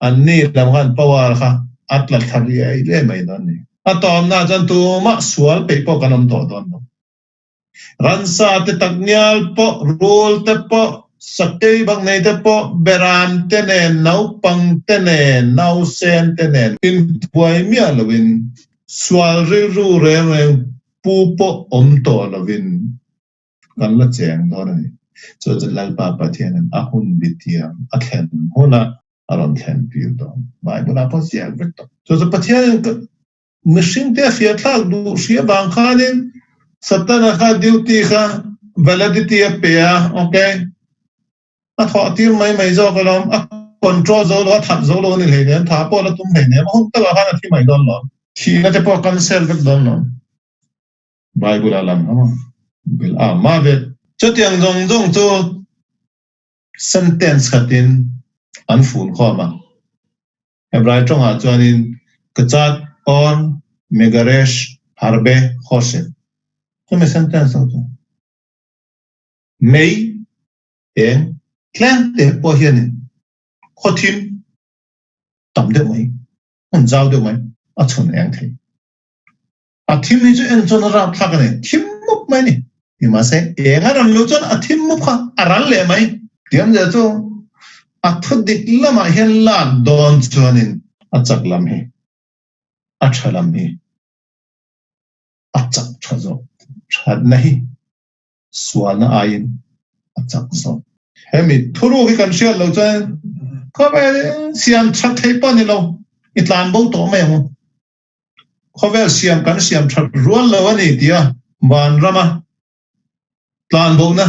anni lam khan power kha a tla thla riai riai mai dawn a ni. A tawmna chuan tumah sual peih pawh kan awm tawh dawn lo. Ransa te takngial pawh, rul te pawh, sakei bak nei te pawh, beram te nen, naupang te nen, nausen te nen inbuai miah loin sual rilru reng reng pu pawh awm tawh loin kan la cheng dawn a ni. Chu chu Lalpa Pathianin a hun bitiam a thlen hunah a rawn thlen tir dawn. Bible ah pawh ziak vek tawh. Chu chu Pathianin Mihring te a fiah thlak duh hria vang khanin Satana kha duty kha validity a pe a, ok. A thawh tir mai mai zawk alawm, a control zo lo, a that zo lo a ni hleinem, tha pawh la tum hleinem, a hun takah khan a thi mai dawn lo. Thihna te pawh a cancel vek dawn lo. Bible a lam hama bil a ma ve. Chutiang zawng zawng chu sentence khatin an fun khawm a. Hebrai tawngah chuanin Kachat or Megaresh Harbe Chosef. Chumi sentence ho chu mei eng tlem te pawh hianin khaw thim tam deuh mai, hmun zau deuh mai a chhun eng thei. A thim hi chu en chuan a rapthlak a ni, thim mup mai a ni. Nimahse, eng a ran loh chuan a thim mup kha a ral leh mai. Tiang zia chu a thu dik lamah hian lak dawn chuanin a chak lam hi, a tha lam hi a chak tha zawk. Thatna hi sualna aiin a chak zawk. Hemi thuruk hi kan hriat loh chuan khawvel siam that theih pawh a ni lo, i tlan bo tawh mai ang u. Khawvel siam kan siam that rual lo a ni tia vanrama tlanbohna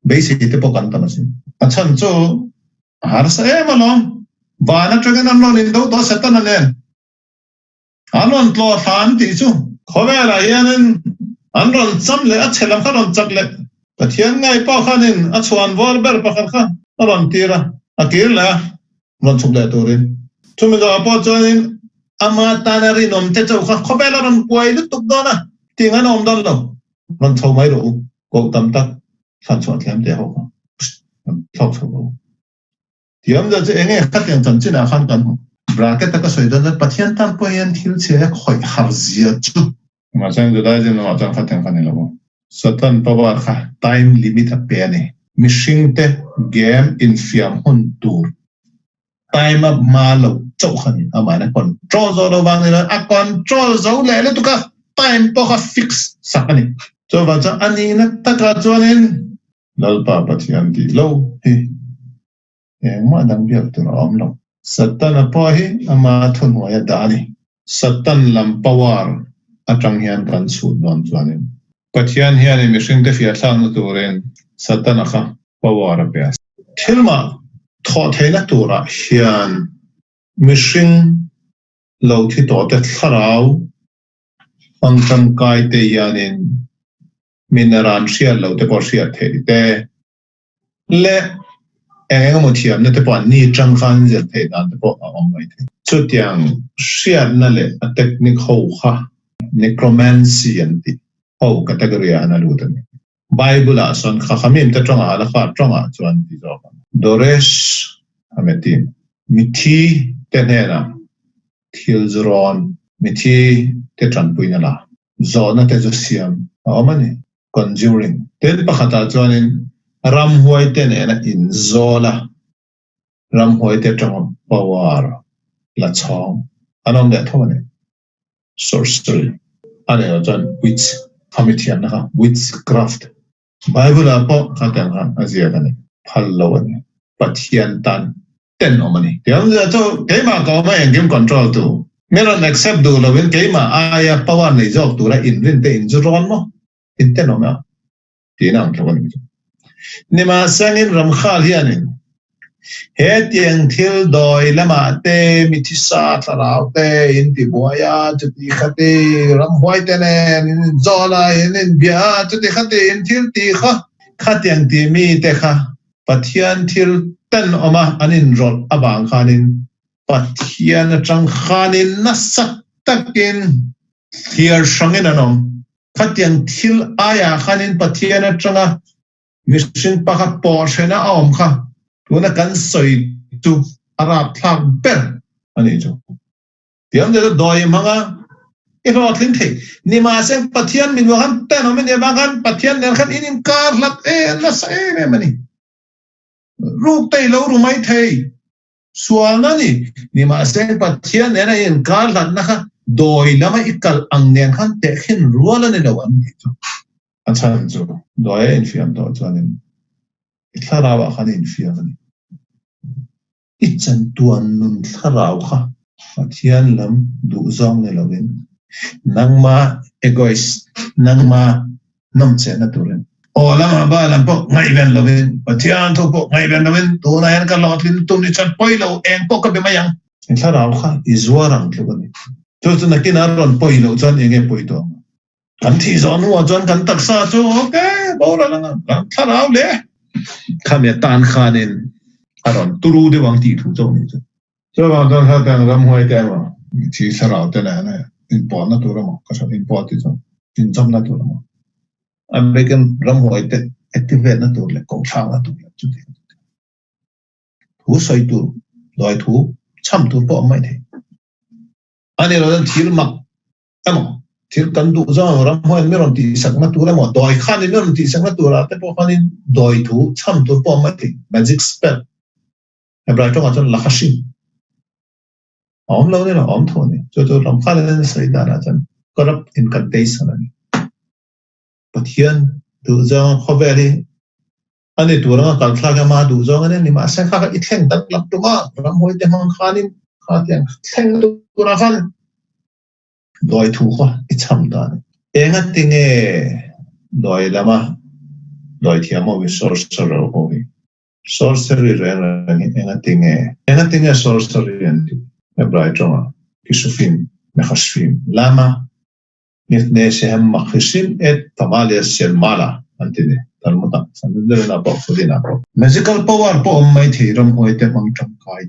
beisei te pawh kan tam asin. A chhan chu a harsa em alawm. Van atangin an rawn indo tawh Setana nen an rawn tlawh thla an tih chu. Khawvelah hianin an rawn cham leh a chhe lam kha rawn chak leh. Pathian ngai pawh khanin a chhuan vawr ber pakhat kha a rawn tir a, a kir leh a. Rawn chhuk leh turin. Chumi zawhah pawh chuanin ama tana rinawm te chauh kha khawvel a rawn kuai lutuk dawn a, tih an awm dawn lo. Rawn chho mai rawh u, koh tam tak thlan chhuah thiam teh ho kha rawn thlawk chho rawh u. Thiam zia chu enge khatiang chanchinah khan kan hmu. Bracket a ka sawi dawn chuan Pathian tan pawh hian thil chhia hi a khawih har zia chu. Mahse Judaism lamah chuan khatiang kha ni lo. Satan power kha time limit a pe a ni. Mihringte game infiam hun tur time a hma lo chauh kha ni. Amahin a control zo lo vang ni lo, a control zo leh lutuk a, time pawh kha fix sak a ni. Chuvang chuan a nihna takah chuanin Lalpa Pathian tih lo hi engmah dang biak tur a awm lo. Satana pawh hi ama thuhnuai a dah a ni. Satan lam power atang hian kan chhut dawn chuanin Pathian hianin mihringte fiahthlakna turin Satana kha power a pe a. Thil mah thawh theihna turah hian mihring lo thi tawhte thlarau hmang tangkai te hianin min a ran hriat lo te pawh hriat theih te leh. Eng eng emaw thiamna te pawh an ni tang khan zir theih dan te pawh a awm mai thei. Chutiang hriatna leh a technique ho kha necromancy an tih ho category ah an a lut a ni. Bible ah sawn Chachamim te tawngah Halakha tawngah chuan ti zawk ang. Doresh Hametim, mithi te hnenah thil zu rawn, mithi te tanpuina la, zawhna te chu siam a awm a ni. Conjuring. Tin pakhatah chuanin ramhuai te nena inzawl a, ramhuai te atanga power la chhawng an awm leh tho a ni. Sorcery a nei lo chuan witch, khami thiamna kha witchcraft. Bible ah pawh khatiang khan a ziak a ni, phal lo a ni, Pathian tan tenawm a ni. Tiang chu keimah ka awm a engkim control tu, mi rawn accept duh lovin keimah aia power nei zawk tura inrin te in zu rawn maw? In tenawm e a tiin a ang thlawk a ni chu. Nimahsengin Ramkhal hianin he tiang thil dawi lamah te mi thisa thlarau te in ti buai a, chuti khati ramhuai te nen in inzawl a, in inbia a, chuti khati in thil ti kha, khatiang ti mi te kha Pathian thil tenawm a an inrawlh avang khanin Pathian atang khanin nasa takin thliar hrangin an awm. Khatiang thil aiah khanin Pathian atanga mihring pakhat pawh hrena a awm kha tuna kan sawi chu a rapthlak ber a nih chu. Tiang deuh chu dawi hmang a, i hlawhtling thei. Nimahse Pathian min vang khan tenawm i nih avang khan Pathian nen khan in inkar hlat em nasa em em a ni. Ruk te i lo ru mai thei. Sualna a ni. Nimahse Pathian nena i inkar hlatna kha dawi lama i kal ang nen khan tehkhin rual a ni lo an tih chu. A chhan chu dawi a infiam tawh chuanin i thlarauah khan i infiam a ni. I chantuan nun thlarau kha Pathian lam duh zawng ni lovin nangma egoist, nangma nawmchenna turin aw lamah ba lam pawh ngaihven lovin Pathian thu pawh ngaihven lovin tunah hian ka hlawhtlin tum ni chuan pawi lo eng pawh ka be mai ang. I thlarau kha i zuar ang tluk a ni. Chu chu nakin a rawn pawi loh chuan enge pawi tawh ang? Kan thih zawh hnuah chuan kan taksa chu ok boral anga kan thlarau le khami atan khanin a rawn turu deuh ang tih thu chauh ni chu. Chuvang chuan hetiang ramhuai te emaw thi thlarau te nen inpawhna tur emaw ka hre inpawh tih chuan inzawmna tur emaw a bikin ramhuai te activate na tur leh kohthlakna tur leh chuti thu sawi tur dawi thu chham tur pawh a awm mai thei. A ni lo chuan thil mak emaw, thil kan duh zawng ang ramhuaiin mi rawn tihsakna tur emaw, dawi khanin mi rawn tihsakna turah te pawh khanin dawi thu chham tur pawh a awm a ti, magic spell. Hebrai tawngah chuan lakhashim a awm lo ni lo, a awm tho a ni. Chu chu ram khanin an sawi danah chuan corrupt incantation a ni. Pathian duh zawng khawvel hi a ni tur anga kal thlak emaw a duh zawng a ni mahse kha kha i thleng tak lam tum a, ramhuai te hmang khanin kha tiang thleng turah khan Dawi thu kha i chham ta a ni. Enga tinge dawi lama dawi thiam ho hi sorcerer ho hi sorcery reng reng hi enga tinge enga tinge sorcery an tih Hebrai tawngah Kisufim Mechashfim lama mipnei shehem makhishim et pamalia shel mala an ti ni Talmud ah Sanhedrin ah pawh Chudin ah pawh. Magical power pawh awm mai thei ramhuai te hmang tangkai.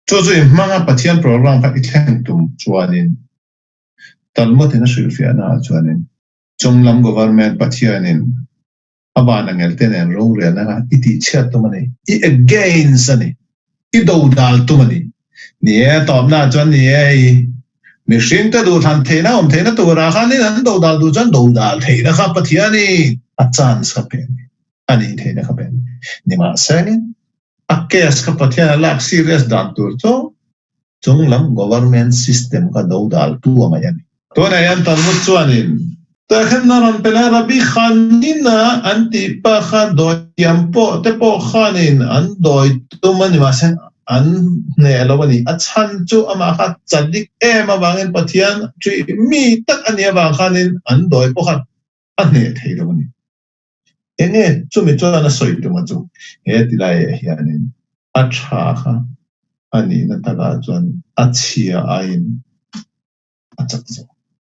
Chu chu i hmanga Pathian program kha i thleng tum chuanin Talmud-in a hrilhfiahna ah chuanin chunglam government Pathianin a van angel te nen rorelna kha i tihchhiat tum a ni, i against a ni, i dodal tum a ni. Ni e, a tawpna ah chuan ni e, i mihring te duhthlan theihna awm theihna turah khanin an dodal duh chuan dodal theihna kha Pathianin a chance kha pe a ni, a nih theihna kha pe a ni. Nimahsengin A case kha Pathian a lak serious dan tur chu chunglam government system kha dodal tu a ngaih a ni. Tunah hian Talmud chuanin Tehkhenna rawn pe leh Rabbi Hanina an tih pa kha dawithiam pawh te pawh khanin an dawi tum a ni mahse an hneh lo a ni. A chhan chu amah kha chadik em avangin Pathian ṭih mi tak a nih avang khanin an dawi pawh khan a hneh thei lo a ni. Enge chumi chuan a sawi tum a chu he ti laiah hianin a tha kha a nihna takah chuan a chhia aiin a chak zawk.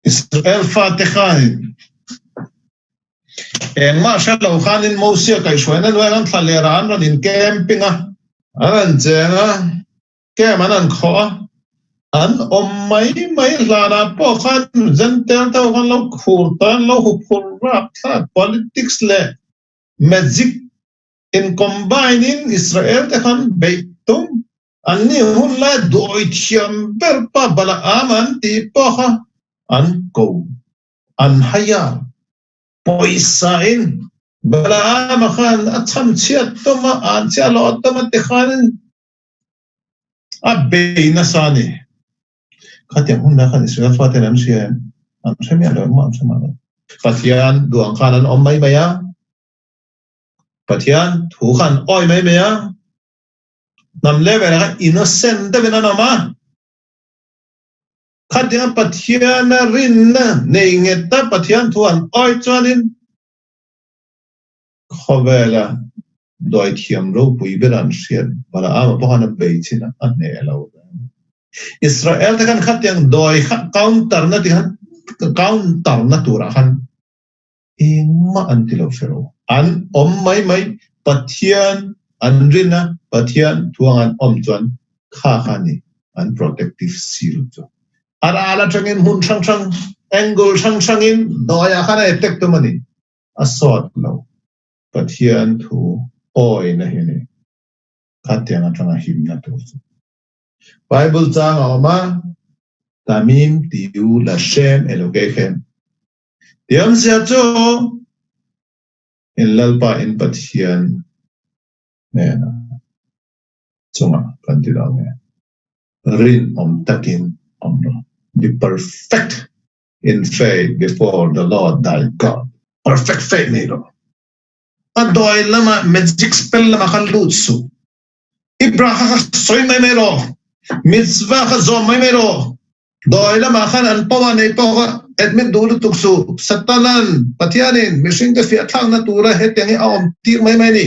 Israel fate khanin engmah hre lo khanin Mosia kaihhruaina hnuaiah khan thla leh rah an rawn in camping a. An han cheng a, camp an han khawh a, an awm mai mai hlanah pawh khan Gentile te ho khan lo khur ta, an lo huphur rap thlak politics leh magic in combine in Israel te khan beih tum an ni hun lai dawi thiam ber pa Balaam an tih pawh kha an ko an hai a. Pawisa in Balaam-a khan a chhamchhiat tum a, an chiah loh tum a ti khanin a bei nasa a ni. Khatiang hun lai khan Israel faten an hria em? An hre miah lo engmah an hre mah lo. Pathian duang khan an awm mai mai a, Pathian thu khan awi mai mai a, hnam level ah khan innocent deuhin an awm a. Khatiang Pathiana rinna nei nghet a Pathian thu an awi chuanin khawvela dawithiam ropui ber an hriat Balaama pawh khan a bei chin a, a hneh lo reng. Israel te khan khatiang dawi kha counter na ti khan counter na turah khan engmah an ti lo hre lo. An awm mai mai Pathian an rin a, Pathian thuang an awm chuan kha kha ni an protective seal chu. A ral atangin hmun hrang hrang, angle hrang hrangin dawiah khan a attack tum a ni. A sawt lo. Pathian thu awina hi a ni. Khatiang atanga himna tur chu. Bible chang a awm a, Tamim tiu Lashem Elokechem. Tiamzia chu in Lalpa in Pathian hnenah chungah kan ti lo nge? Rinawm takin awm rawh. Be perfect in faith before the Lord thy God. Perfect faith nei rawh. A dawi lamah magic spell lamah khan lut suh. I bracha kha sawi mai mai rawh. Mitzvah kha zawm mai mai rawh. Dawi lamah khan an power nei pawh kha admit duh lutuk suh. Satanan, Pathianin mihringte fiah thlakna tura hetiang hi a awm tir mai mai a ni.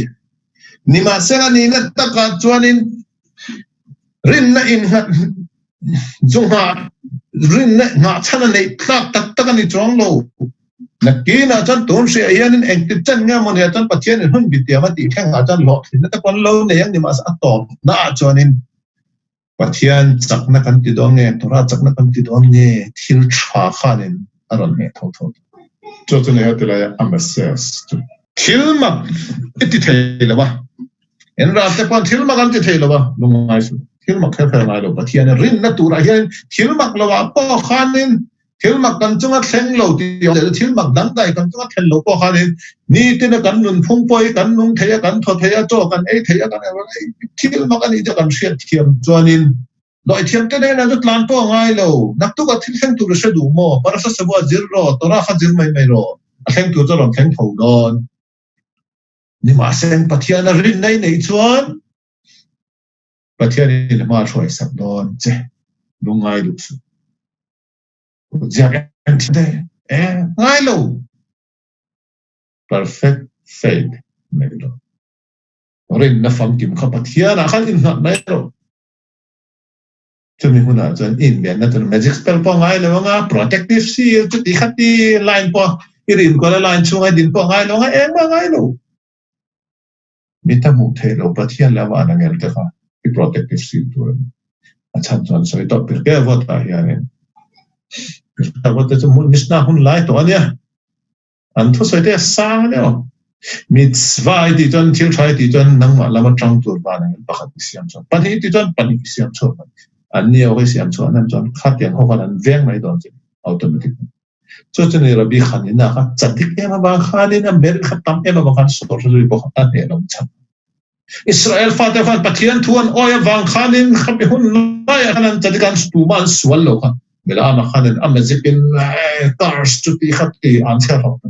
Nimahsela nihna takah chuanin rinna innghat zu nghah rinna nghahchhan a neih tlak tak tak a ni chuang lo. Nakinah chuan tun hriah hianin engti chen nge maw nia chuan Pathianin hun bitiam a tih thlengah chuan hlawhtlinna te pawh an lo nei ang nimahse a tawpnaah chuanin Pathian chakna kan ti dawn nge, Torah chakna kan ti dawn nge thil tha khanin a rawn hmeh tho tho. Chu chu ni heti laia a message chu. Thil mak i ti thei lo a, in ral te pawn thil mak an ti thei lo a, lungngai suh. Thil mak kher kher ngai lo, Pathian rinna turah hian thil mak lo ah pawh khanin Thil mak kan chunga thleng lo tih awm leh thil mak dangdai kan chunga thlen lo pawh khanin nitina kan nunphung pawh hi kan nung thei a, kan thaw thei a, chaw kan ei thei a, kan thil mak a nih chu kan hriat thiam chuanin dawithiam te hnenah chu tlan pawh a ngai lo. Naktukah thil thleng tur i hre duh maw? Parasa Sabua zir rawh, Torah kha zir mai mai rawh, a thleng tur chu a rawn thleng tho dawn. Nimahseng Pathian a rinna i neih chuan Pathianin hma a hruaisak dawn che, lungngai duh suh. Ziak en thin te e ngai lo. Perfect faith nei lo. Rinna famkim kha Pathian ah khan innghat mai rawh. Chumi hunah chuan invenna chu magic spell pawh ngai lo anga, protective seal chuti khati line pawh i rin kual a line chhunga i din pawh ngai lo anga engmah ngai lo. Mi ta hmuh theih lo Pathian leh amah an angel te kha i protective seal tur a ni. A chhan chuan sawi tawh Pirkei Avot ah hianin Pirkei Avot te chu Mishnah hun lai tawh a nia. An thusawi te a sang a nia aw. Mitzvah i tih chuan thil tha i tih chuan nangmah lama tang tur van angel pakhat i siam chhuak. Pahnih i tih chuan pahnih i siam chhuak mai. An ni ho hi siam chhuah nan chuan khatiang ho khan an veng mai dawn che automatic. Chu chu ni Rabbi Hanina kha chadik em avang khanin a merit kha tam em avang khan sawr zui bawk a hneh lo chhan. Israel fate khan Pathian thu an awi avang khanin khami hun laiah khan an chadik an tuma an sual lo kha. Balaam-a khanin a magic in curse chu ti kha ti an chhiar hlauh ta.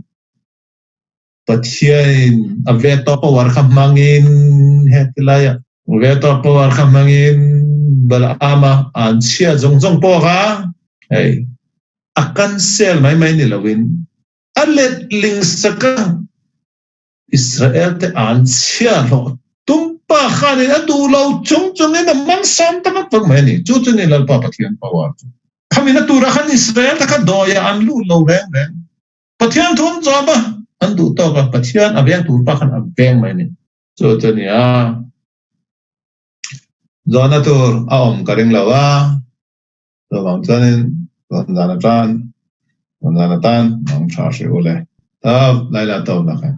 Pathianin a veto power kha hmangin heti laiah veto power kha hmangin Balaam-a an chhia zawng zawng pawh kha hei a cancel mai mai ni loin a letling sak a, Israel te an chhia hlawh tum pa khanin a duh lo chung chungin a man sam ta vak vak mai a ni. Chu chu ni Lalpa Pathian power chu. Khamina turah khan Israel te kha dawiah an lut lo reng reng. Pathian thu an zawm a, an duh tawk a, Pathian a veng tur pa khan a veng mai a ni. Chu chu a ni a. Zawhna tur a awm ka ring lo a, chuvang chuanin tun zan atan, tun zan atan mang tha hrih u le. Tawp, Laila tawp lak e.